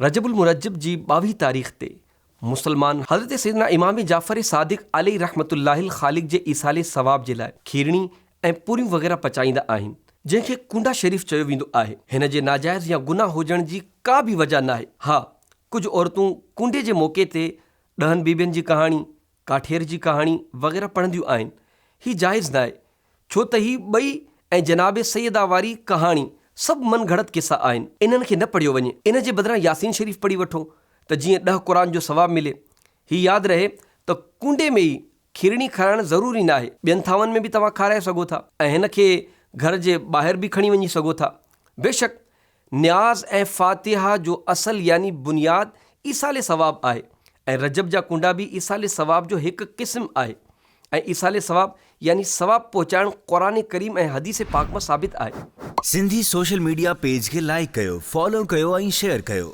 رجب المرجب جي ٻاويهه تاريخ تي مسلمان حضرت سيدنا امام جعفر صادق عليه رحمة الله الخالق جي ايصال ثواب جي لاء کيرڻي ۽ پوريون وغيره پچائيندا آهن، جنهن کي ڪونڊا شريف چيو ويندو آهي. هن جي ناجائز يا گناهه هجڻ جي ڪا به وجه ناهي. ها ڪجهه عورتون ڪونڊي جي موقعي تي ڏهن بيبين جي ڪهاڻي، ڪاٺير جي ڪهاڻي وغيره پڙهنديون آهن. هي جائز ناهي. ڇو ته هي ٻئي ۽ جناب سيده واري ڪهاڻي سڀ من گهڙت قصا آهن. انهن کي نه پڙهيو وڃي. ان جي بدران ياسين شريف پڙهي وٺو ته جيئن ڏهه قرآن جو ثواب ملي. هي ياد رهي ته ڪونڊي ۾ ئي کيرڻي کارائڻ ضروري ناهي. ٻين ٿانون ۾ به توهان کارائي سگهو ٿا ۽ هن کي گهر جي ٻاهر به کڻي وڃي سگهو ٿا. بيشڪ نياز ۽ فاتحه جو اصل يعني بنياد ايصال ثواب آهي ۽ رجب جا ڪونڊا به ايصال ثواب جو هڪ قسم آهي ۽ ايصال ثواب يعني ثواب پهچائڻ قرآن ڪريم ۽ حديث پاڪ مان ثابت آهي. سنڌي سوشل ميڊيا پيج کي لائيڪ ڪيو، فالو ڪيو ۽ شيئر ڪيو.